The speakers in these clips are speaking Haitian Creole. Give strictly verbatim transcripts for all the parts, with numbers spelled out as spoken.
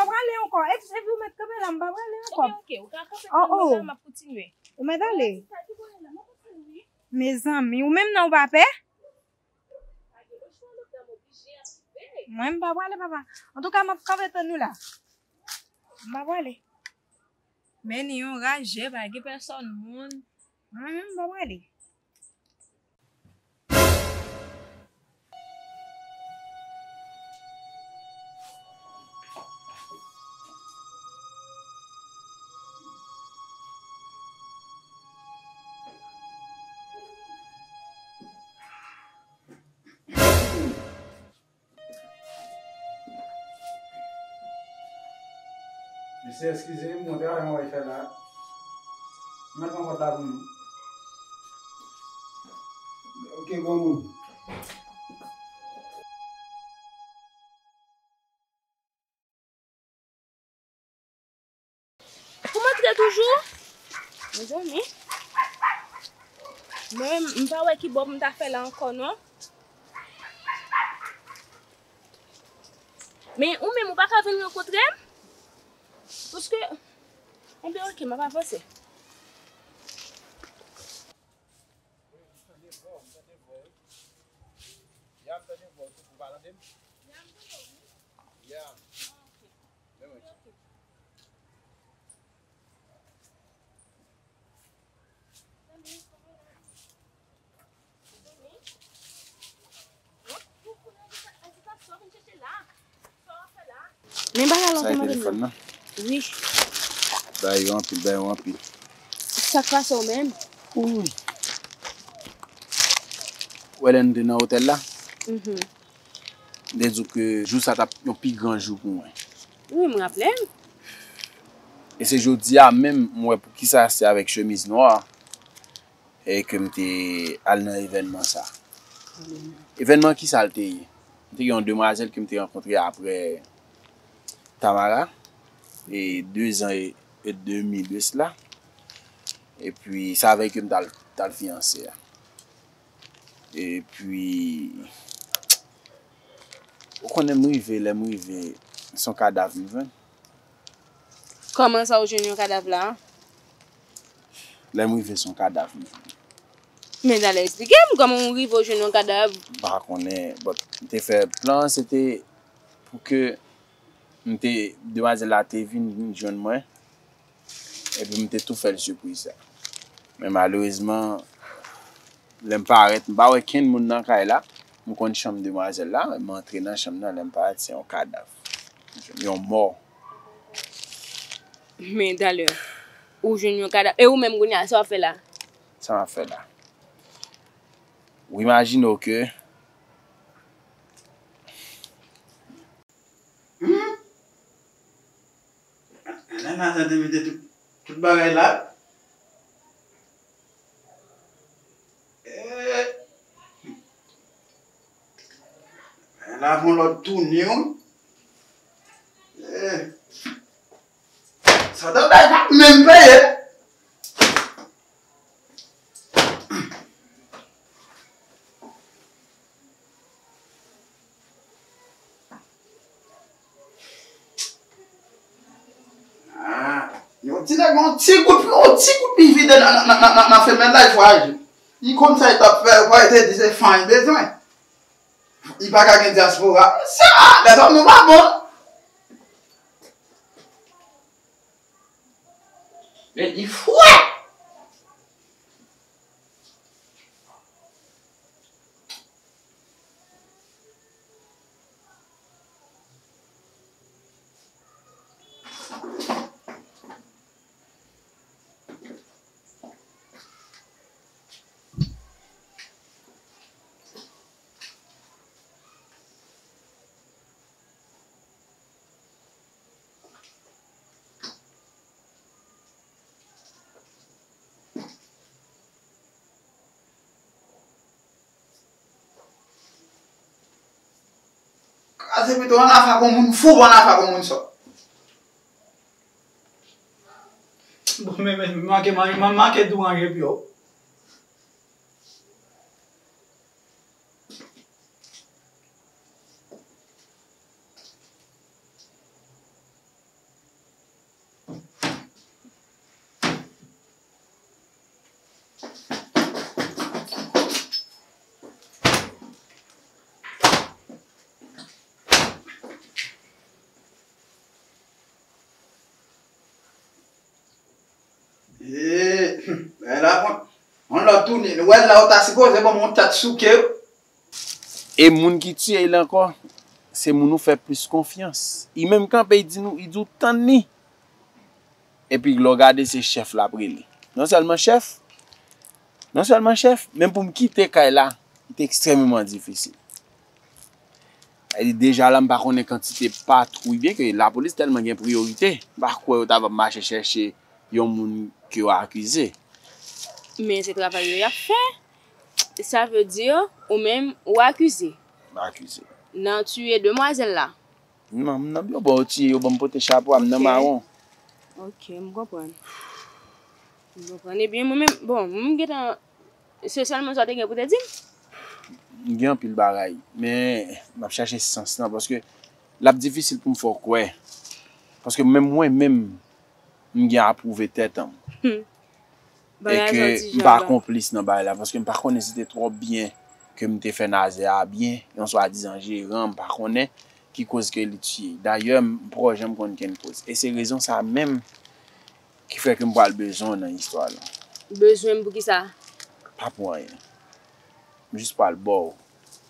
Prale ankò. Epi, epi ou mèt kanpe la, m pa prale ankò. Ok, ok, ou ka kanpe. Oh, oh. Mwen la, m ap kontinye. Ou mèt ale. Mezanmi, ou menm nan ou pa pè? Mwen, m pa prale, papa. Antouka, m ap kanpe tann ou la. M pa prale. Men ni yon raje, pa gen pèsòn moun. Mwen menm, m pa prale. Mesye, eskize m, gon travay mwen wè fè la. Mwen pran kòd la pou nou. Ok, granmoun. Pou m antre toujou? Mezanmi. Mwen, m pa wè ki bò pou m ta fè la ankò, non. Men ou menm, ou pa ka vin rankontre m? Paske, enben, ok, m ap avanse. Ya, m tande vwa w tou, ou pa tande m? Ya, m tande w, wi. Ya. Ah, ok. Men mwen. Ok. Tande, kòman w ye? Tande. Bon, pou, pou nan ajitasyon, vin chèche la. Men bagay la. Sa e telefòn nan? Wi. Bay yo anpil, bay yo anpil. Sa k pase w menm? Wi. Ou wè lè n te nan otèl la? Mhm. M te di w ke jou sa t ap yon pi gran jou pou mwen. Wi, m raple m. E se jodi a menm, m wè poukisa se avèk chemiz nwa e ke m te al nan evènman sa. Evènman kisa l te ye? M te gen yon demwazèl ke m te rankontre apre Tamara, e de zan e, e demi de sila. Epi, se avè l ke m t al, t al fiyanse a. Epi, ou konnen m rive, lè m rive, se yon kadav m jwenn. Kòman sa ou jwenn yon kadav la? Lè m rive, se yon kadav m jwenn. Men talè eksplike m kòman ou rive ou jwenn yon kadav? M pa konnen, but m te fè plan, se te pou ke m te, demwazèl la te vin, vin jwenn mwen, epi m te tou fè l sipriz sa. Men malerezman, lè m parèt, m pa wè kenn moun nan kay la. M konn chanm demwazèl la, m antre nan chanm nan, lè m parèt, se yon kadav. Yon mò. Men talè, ou jwenn yon kadav. E ou menm kounye a, sa w ap fè la? Sa m ap fè la? Ou imajine w ke Hmm? Nana sa te mete tout, tout bagay la. Eh. La fon lòt toune, wi. Eh. Sa ta bay pa menm peye. Ah, yon ti nèg, yon ti gout, yon ti gout li vide nan, nan, nan, nan, nan femèl la, li fwaji. Li konn sa li t ap fè, ou pa te di se fan li bezwen. Li pa ka gen dyaspora. Sa, lèzòm nou pa bon. Men li fre! Kraze pito, ann afa kon moun fou, ann afa kon moun sòt. Bon, men, men, manke, man, man, manke tou ranje pye w. E, bagay la, bon, yon lòt toune. Nou wè la, ou ta sipoze ban m yon tèt souke. E moun ki tiye l ankò, se moun ou fè plis konfyans. Li menm kanpe, li di nou, li di w tann li. Epi lè w gade, se chèf l ap rele. Non sèlman chèf, non sèlman chèf, menm pou m kite kay la, li te ekstrèmeman difisil. E deja la, m pa konnen kantite patwouy, byen ke lapolis tèlman gen priyorite, m pa kwè yo ta va mache chèche yon moun ke yo akize. Men se travay yo y ap fè. Sa vle di, ou menm, ou akize. M akize. Nan tiye demwazèl la. Non, m nan byen, bon, yo tiye, yo ban m pote chapo a, m nan mawon. Ok, m konprann. M konprann. Ebyen, mwen menm, bon, mwen m gentan, se sèlman sa w te gen pou te di m? M gen anpil bagay, men m ap chache sans lan, paske l ap difisil pou m fè w kwè. Paske menm mwen menm, m gen apwouve tèt an. E ke m pa konplis nan bagay la, paske m pa konnen si te twòp byen ke m te fè Nazè a byen, yon swadizan jeran, m pa konnen ki koz ke li tiye. Dayè, m poko janm konn kenn koz. E se rezon sa menm ki fè ke m pral bezwen w nan istwa la. Bezwen m pou kisa? Pa pou anyen. M jis pral ba w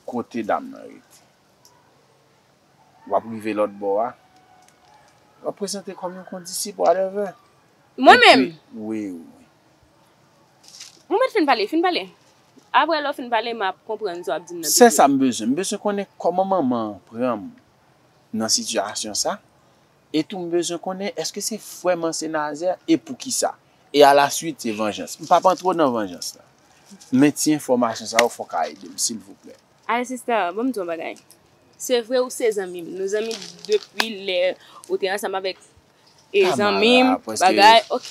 kote dam nan rete. W ap rive lòt bò a. W ap prezante kòm yon kondisip, whatever. Mwen menm? Wi, wi. Ou mèt fin pale, fin pale. Apre lè w fin pale, m ap konprann sa w ap di m nan. Se sa m bezwen. M bezwen konnen kòman manman an pran m nan sitiyasyon sa. E tou m bezwen konnen èske se vrèman se Nazè e poukisa. E alaswit se vanjans. M p ap antre w nan vanjans la. Men ti enfòmasyon sa yo fòk a ede m, silvouplè. Ay, sista, ban m di w yon bagay. Se vre ou se zanmi m. Nou zanmi depi lè ou te ansanm avèk e zanmi m, bagay, ok.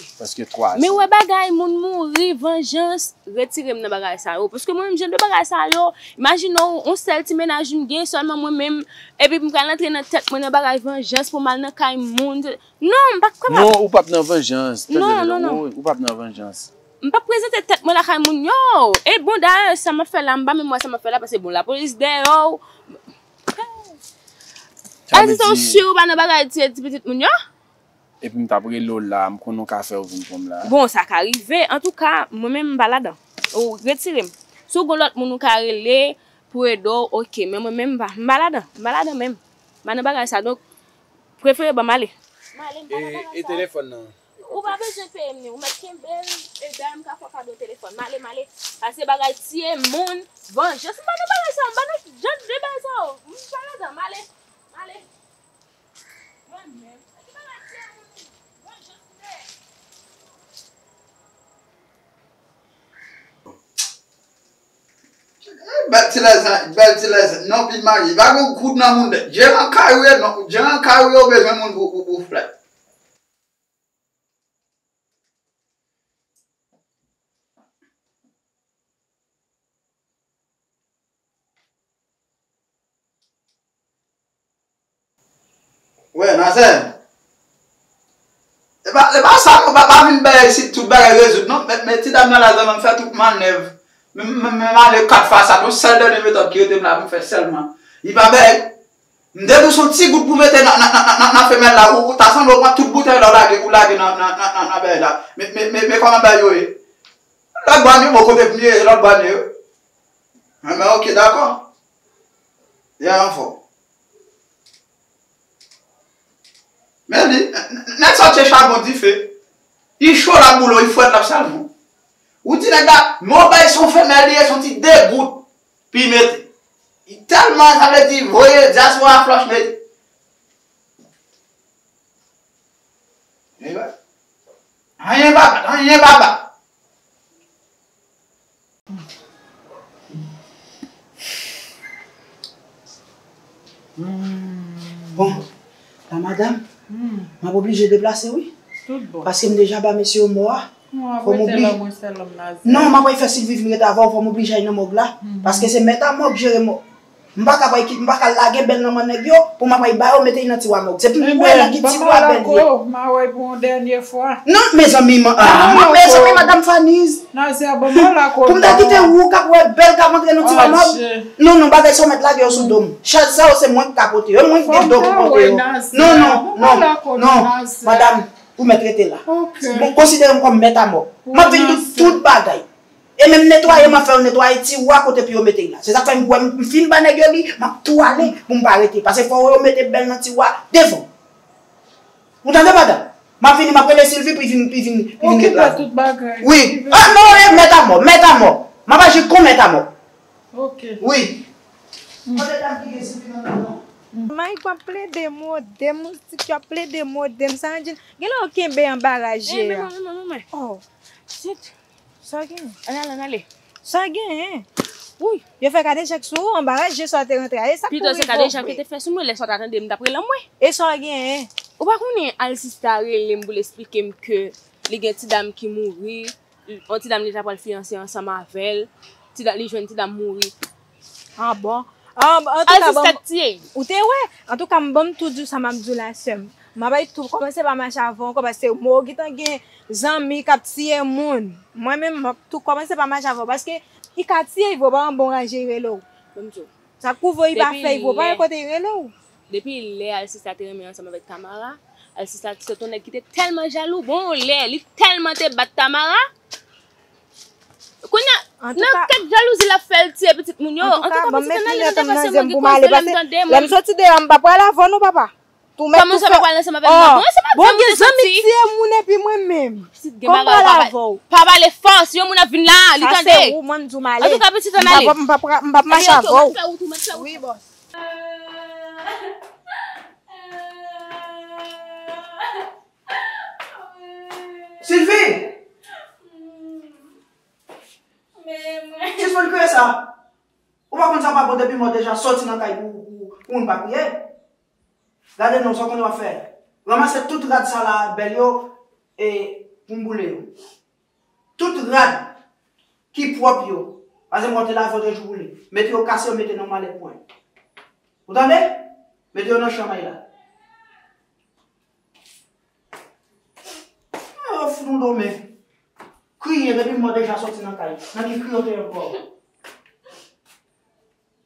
Men wè bagay, moun mouri, vanjans, retire m nan bagay sa yo. Paske mwen menm, jan de bagay sa yo, imajine w, yon sèl ti mennaj m gen, sèlman mwen menm, epi m pral antre nan tèt mwen nan bagay vanjans pou m al nan kay moun. Non, m pa kwè m ap. Non, ou p ap nan vanjans. Tande, non, non, non, ou p ap nan vanjans. M p ap prezante tèt mwen lakay moun yo. E bon, dayè, sa m ap fè la, m pa menm wè sa m ap fè la, paske bon, lapolis dèyè w. Sa vle di, si w pa nan bagay tiye ti pitit moun yo? Epi m t ap rele w la, m konnen w ka fè w vin pran m la. Bon, sa ka rive. Antouka, mwen menm, m pa ladan. Ou retire m. Si w gon lòt moun ou ka rele pou ede w, ok. Men mwen menm, m pa, m pa ladan. M pa ladan menm. M pa nan bagay sa. Donk, prefere ban m ale. M ale, m pa nan bagay sa. E telefòn nan? Ou pa bezwen peye m li. Ou mèt kenbe l, e dayè m ka fè w kado telefòn. M ale, m ale. Pase bagay tiye moun, vanjans. M pa nan bagay sa yo. M pa nan jan de bagay sa yo. M pa ladan. M ale. M ale. Mwen menm. Sa ki bagay tiye moun, vanjans m te. Bèl ti lèzan, bèl ti lèzan. Non, pi marye. Pa gon kout nan moun. Jeran kay ou ye, non. Jeran kay ou ye, ou bezwen moun pou, pou, pou flèt. Wè, Nazè. E pa, e pa sa, non, pa, pa vin bay si tout bagay rezoud, non. Men, men ti dam nan la, zanmi m fè tout mannèv. Men, men, men, m ale kat fwa sa, yon sèl dènye metòd ki rete m la pou m fè sèlman. Li pa bay. M te di w se yon ti gout pou mete nan, nan, nan, nan, nan femèl la, ou, ou ta sanble w pran tout boutèy la, ou lage, ou lage nan, nan, nan, nan, nan bèy la. Men, men, men, men kòman bèy yo ye? Lòt bwa nou, bò kote m ye, lòt bwa nou yo. Enben, ok, dakò. Li anfòm. Men li, n-, n-, nèg sa w tye chabon dife. Li cho l ap boule w, li frèt l ap salmon. Ou di nèg la, men w bay se yon femèl li ye, se yon ti degout. Pi mete. Li tèlman, sa vle di, voye dyaspora flòch mete. Anyen pa bat, anyen pa bat. Bon, la madanm, m ap oblije deplase wi. Tout bon. Paske m deja ba mesye yo mò a. Non, ap rete la, mwen sèl lòm Nazè. Non, m ap fè Silvi vin ret avè w, fò m oblije al nan mòg la. Paske se mèt a mòg jere mò. M pa ka pral kit, m pa ka lage bèl nan men nèg yo, pou m ap pral ba yo mete li nan tiwa mòg. Se pou m wè nan ki tiwa bèl ye. Mawèy pou yon dènye fwa. Non, mezanmi, mezanmi, madanm Faniz. Nazè, ban m la kote. Pou m ta kite ou k ap wè bèl k ap antre nan tiwa mòg. Non, non, bagay sa w mèt lage yo sou do m. Chaj sa yo se mwen ki ka pote yo, mwen ki gen do pou pote yo. Non, non, non, non, madanm. Ou mèt rete la. Ok. Bon, konsidere m kòm mèt a mò. M ap vin di w tout bagay. E menm netwaye, m ap fè yo netwaye ti wa kote pou yo mete l la. Se sa k fè m wè m fin ba nèg yo li, m ap tou ale pou m pa rete. Paske fò yo mete bèl nan ti wa devan. Ou tande, madanm? M ap vini, m ap rele Sylvie pou l vin, pou l vin, pou l vin ret la. Okipe tout bagay. Wi. Ah non, e mèt a mò, mèt a mò. M ap aji kon mèt a mò. Ok. Wi. Kote dam ki gen Sylvie nan men non? Mike ap plede mode m, moustik yo ap plede mode m. Sa anjin. Genlè w kenbe anba raje a. Eh, men mwen, men mwen, men mwen. Oh. Sit. Sa w genyen? Ann ale, ann ale. Sa w genyen? Wouy. Yo fè kadejak sou ou, anba raje sa w te rantre a. E sa k pou rive w vre? Pito se kadejak yo te fè sou mwen, lè sa w ta tande m, m t ap rele anmwe. E sa w genyen? Ou pa konnen Alsista rele m pou l esplike m ke li gen ti dam ki mouri, yon ti dam li ta pral fiyanse ansanm avè l, ti dam, li jwenn ti dam mouri. Ah bon? Ah, antouka, Alsista t tiye. Ou te wè? Antouka, m ban m tou di w sa m ap di w la, sè m. M ap tou kòmanse pa mache avè w ankò paske mwen gentan gen zanmi k ap tiye moun. Mwen menm, m ap tou kòmanse pa mache avè w paske li ka tiye, li vo pa yon bon raje, li rele w. Ban m di w. Sa k pou vo, li pa fè, li vo pa wè kote li rele w. Depi lè Alsista te renmen ansanm avèk Tamara, Alsista se t yon nèg ki te tèlman jalou. Bon, lè li tèlman te bat Tamara, kounye a, nan kèk jalouzi l ap fè, l tiye pitit moun yo. Antouka, ban m met linèt m nan je m pou m ale, paske lè m soti deyò, m pa pral avè w non, papa. Tou mèt tou fè. Kòman sa pa pral ansanm avè mwen? Bon, ansanm avè m, ou te soti. Gen zanmi k tiye moun epi mwen menm. Pitit, gen bagay, pa pale fò. Pa pale fò, si yon moun ap vin la, li tande. Sa se ou, mwen m di w m ale. Antouka, pitit, ann ale. M p ap, m p ap, m p ap mache avè w. Wi, bòs. Sylvie! Sispann kriye sa. Ou pa konn sa pa bon depi mò deja soti nan kay pou, pou, pou moun pa kriye. Gade non, sa w konnen w ap fè. Ranmase tout rad sa la, bèl yo, e pou m boule yo. Tout rad ki pwòp yo, pa egzanp, w te lave yo de jou boule. Mete yo kase yo, mete nan malèt mwen. Ou tande? Mete yo nan chanm la. Yo fout nou do men. Kriye depi mò deja soti nan kay. Nan ki kriye w te ankò?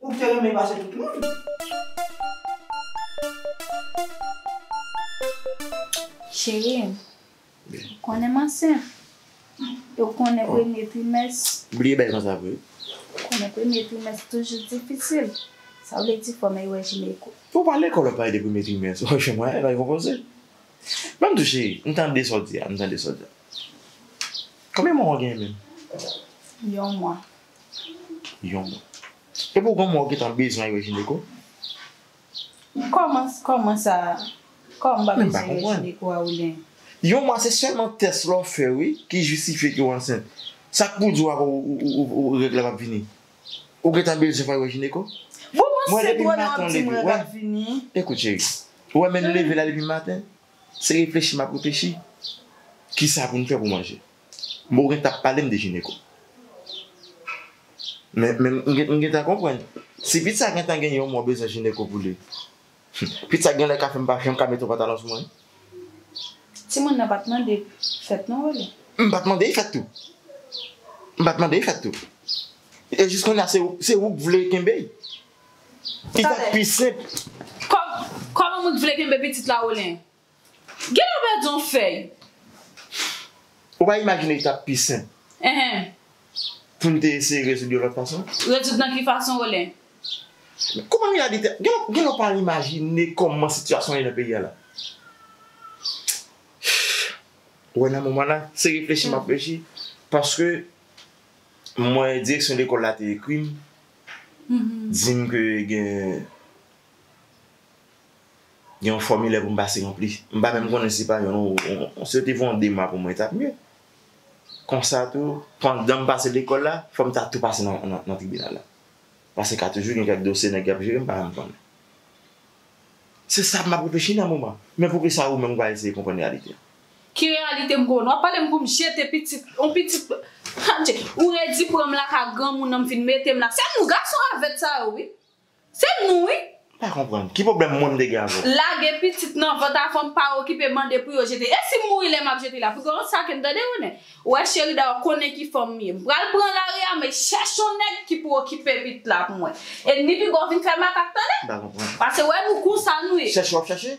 Ou te renmen pase tout moun. Cheri, ou konnen m ansent. E ou konnen premye trimès. Bliye bagay konsa vre. Ou konnen premye trimès toujou difisil. Sa vle di fò m al wè jineko. Ou pa lekòl w ap pale de premye trimès. Franchman, e pa konpoze. Ban m tou cheri, m tande sa w di a, m tande sa w di a. Konbyen mwa w genyen menm? Yon mwa. Yon mwa. Epi w gen yon mwa w gentan bezwen al wè jineko? Kòman, kòman sa? Kòman m pa bezwen wè jineko a, Rolen? Yon mwa se sèlman tès la w fè wi ki jistifye ke w ansent. Sa k pou di w ankò ou, ou, ou, ou règ la p ap vini? Ou gentan bezwen fò al wè jineko? Bon, mwen se twò lè w ap di m règ ap vini. Ekout cheri, ou wè menm leve la depi maten, se reflechi m ap reflechi. Kisa pou n fè pou manje? Bon, ou gen t ap pale m de jineko. Men, men m gen, m gentan konprann. Si pitit sa gentan gen yon mwa bezwen jineko pou li, pitit sa genlè ka fè m pa janm ka mete yon pantalon sou mwen. Timoun nan pa t mande fèt non, Rolen. M pa t mande l fèt tou. M pa t mande l fèt tou. E jis kounye a, se ou, se ou k vle kenbe l. Li t ap pi senp. Kò-, kòman moun t vle kenbe pitit la, Rolen? Genlè w pèdi yon fèy. Ou pa imajine li t ap pi senp. Enhen. Pou n te eseye rezoud yo lòt fason? Rezoud nan ki fason, Rolen? Kòman realite? Genlè, genlè w pa imajine kòman sitiyasyon ye nan peyi a la. Ou wè nan moman la, se reflechi m ap reflechi. Paske m wè direksyon lekòl la te ekri m, di m ke gen Gen yon fòmilè pou m pase ranpli. M pa menm konnen si pa yon, yon, yon, si yo te voye yon de mwa pou mwen, t ap mye. Konsa tou, pandan m pase lekòl la, fò m ta tou pase nan, nan, nan tribinal la. Paske ka toujou gen kèk dosye nèg y ap jere, m pa menm konnen. Se sa m ap reflechi nan moman. Men poukisa ou menm ou pa eseye konprann realite a? Ki realite m konn? W ap pale m pou m jete pitit, yon pitit, ou redi pran m lakay granmoun nan m fin mete m la. Se nou gason avèt sa yo, wi. Se nou, wi. M pa konprann. Ki pwoblèm mwen m te gen avè w? Lage pitit nan vant a fanm, pa okipe, mande pou yo jete. E si m mouri lè m ap jete la? Pou gen yon sa ke m tande, Rolen. Ou wè, cheri, dayè w konnen ki fanm m ye. M pral pran lari a, men chèche yon nèg ki pou okipe pitit la pou mwen. E ni pi gwo vin fè makak, tande? M pa konprann. Paske wè nou konsa nou ye. Chèche w ap chèche?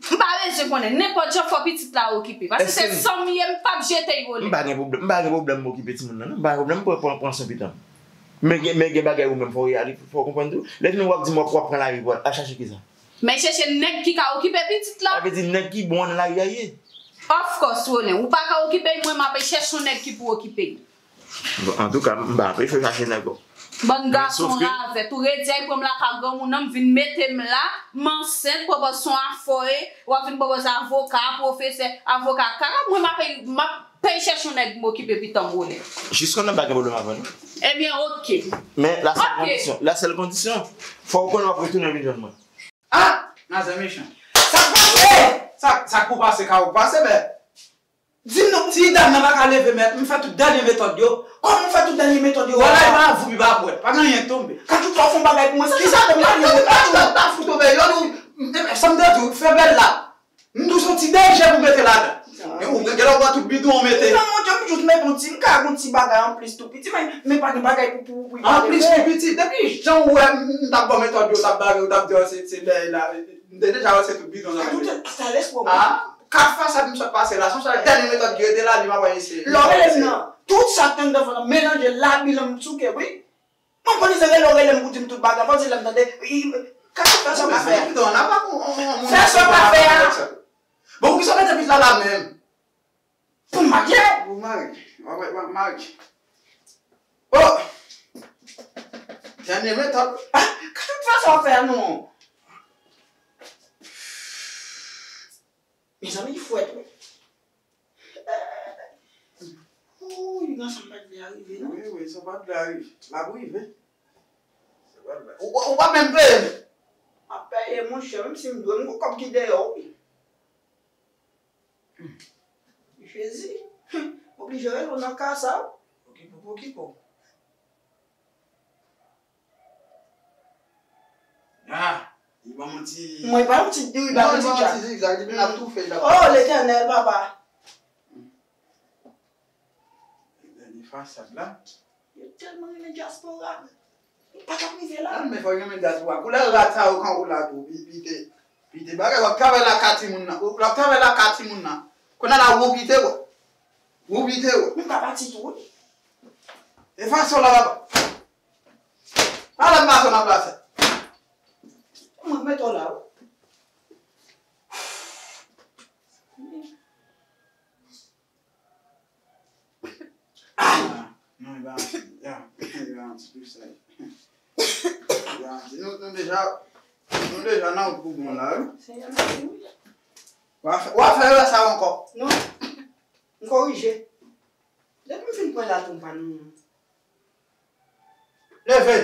M pa bezwen konnen. Nenpòt jan, fò pitit la okipe. Paske se san m ye, m p ap jete l, Rolen. M pa gen pwoblèm, m pa gen pwoblèm m okipe timoun nan, non. M pa gen pwoblèm m pran, pran, pran swen pitit la. Men gen, men gen bagay ou menm, fò w reyalize, fò w konprann tou. Lè fini w ap di m w ap, w ap pran lari pou w al chèche kisa? Men chèche nèg ki ka okipe pitit la. Sa vle di nèg ki bon nan lari a ye. Of course, Rolen. Ou pa ka okipe l, mwen m ap chèche yon nèg ki pou okipe l. Bon, antouka, m pa anpeche w chache nèg ou. Bann gason ravèt, ou redi a pran m lakay granmoun nan, m vin mete m la, m ansent, pwopòz se yon afè, w ap vin pwopòze avoka, pwofesè, avoka, kaka, mwen m ap, m ap peye chèche yon nèg m okipe pitit m, Rolen. Jiska nan pa gen pwoblèm avè nou. Ebyen, oke. Men la sèl kondisyon, la sèl kondisyon, fò w konnen w ap retounen vin jwenn mwen. Ah! Nazè mechan. Sa k pase? Sa, sa k pou pase ka ou pase, men. Di m non, ti dam nan pa ka leve, mèt, m fè tout dènye metòd yo. Kòman m fè tout dènye metòd yo? Wala, e pa avou, li pa bwè. Pa gen anyen k tonbe. Kachou, fò w fè yon bagay pou mwen. Kisa k tonbe? Kachou, ta, ta, ta fout tonbe. Yo, nou, sa m te di w, fè bèl la. M di w se yon ti dènje pou mete ladan. Ou gen lè w pran tout bidon w mete. Non, mon Dieu, m jis mete yon ti, m ka yon ti bagay anplis tou piti, men, men pa gen bagay pou, pou, pou. Anplis tou piti. Depi jan ou wè m t ap ba w metòd yo, w t ap bare, w t ap di, "Oh, se, se bèl la." M te deja wè se tout bidon sa. Tout sa lespri mwen. Ah, kat fasad m sot pase la, se yon sèl dènye metòd ki rete la, li pa wè eseye. Lè w rele m nan, tout sa k te anndan fò nan melanje labi l, m souke, wi. Mwen konn se rele w rele m pou di m tout bagay, fò di lè m tande. Kachou, fè sa w ka fè a. Fè sa w ka fè a. Bon, poukisa w mete pit la la menm? Pou m marye. Pou w marye. W ap, w ap marye. Oh! Dènye metòd. Ah, kachou, fè sa w ka fè a non. Mezanmi, li fwèt, wi. Wouy, nan sa m pa t vle a rive, non. Wi, wi, sa w pa t vle a rive. L ap rive. Sa w pa t vle. Ou, ou pa menm peye, men. M ap peye, monchè, menm si m dwe, m gon kòb ki dèyè w, wi. Jezi. M oblije rele w nan ka sa, wi. Okipe w, okipe w. Ah, li ban m yon ti... Mwen pa yon ti, li ban m yon ti zigzag, li vin ap toufe, l ap... Oh, Letènèl, papa. Dènye fasad la. Yo tèlman renmen dyaspora. Li pa t ap rive la. Ah, men fò yo renmen dyaspora. Koulè rat sa yo kan ou la tou, pi, pite, pite bagay, w ap travay lakay timoun nan. W ap travay lakay timoun nan. Kounye a la, ou pite, w. Ou pite, w. Men pa pati tou, wi. E fason la, papa. Ala m pa sou nan plas. Mwen mete w la, wi. Ay! Non, e pa anti, ya, e pa anti tou sa. E pa anti. Nou, nou deja, nou deja nan wout pou bon la, wi. Senyè, mèsi, wi. W a fè, w a fè erè sa ankò. Non. M korije. Depi m fin pran la tou, m pa nan. Leve!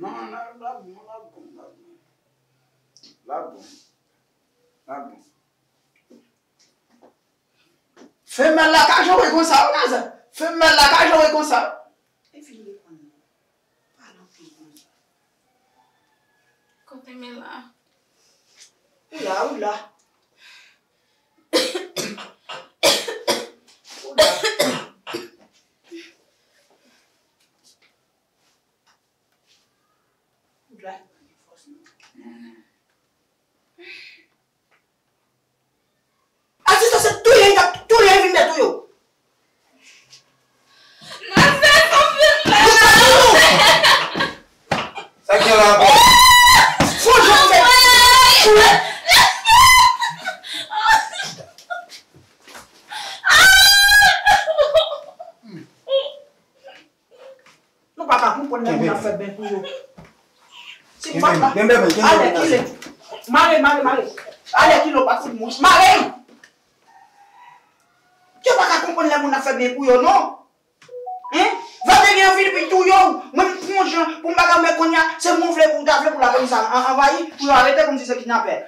Non, la, la bon, la bon, la bon. La bon. La bon. Femèl la ka joure konsa, wi, Nazè. Femèl la ka joure konsa. Epi li konn pale anpil konsa. Kote men la? Ou la, ou la. Ou la. Ou la, li pa gen fòs, non. Asistan se touye, li t ap touye, li vin de touye w. Sa gen la ankò? Fò jan pou fè. Nou pa ka konprann lè moun ap fè byen pou yo. Si m pa la, ale kile. Mare, mare, mare. Ale kile, pa fout mouch. Mare! Yo pa ka konprann lè moun ap fè byen pou yo, non. Hein? Vande gen anvi pou touye w. Mwen, m pran jan pou m bagay, men kounye a, se moun vle pou, ta vle pou lapolis a, a, anvayi, pou yo arete kòmsi se kidnapè.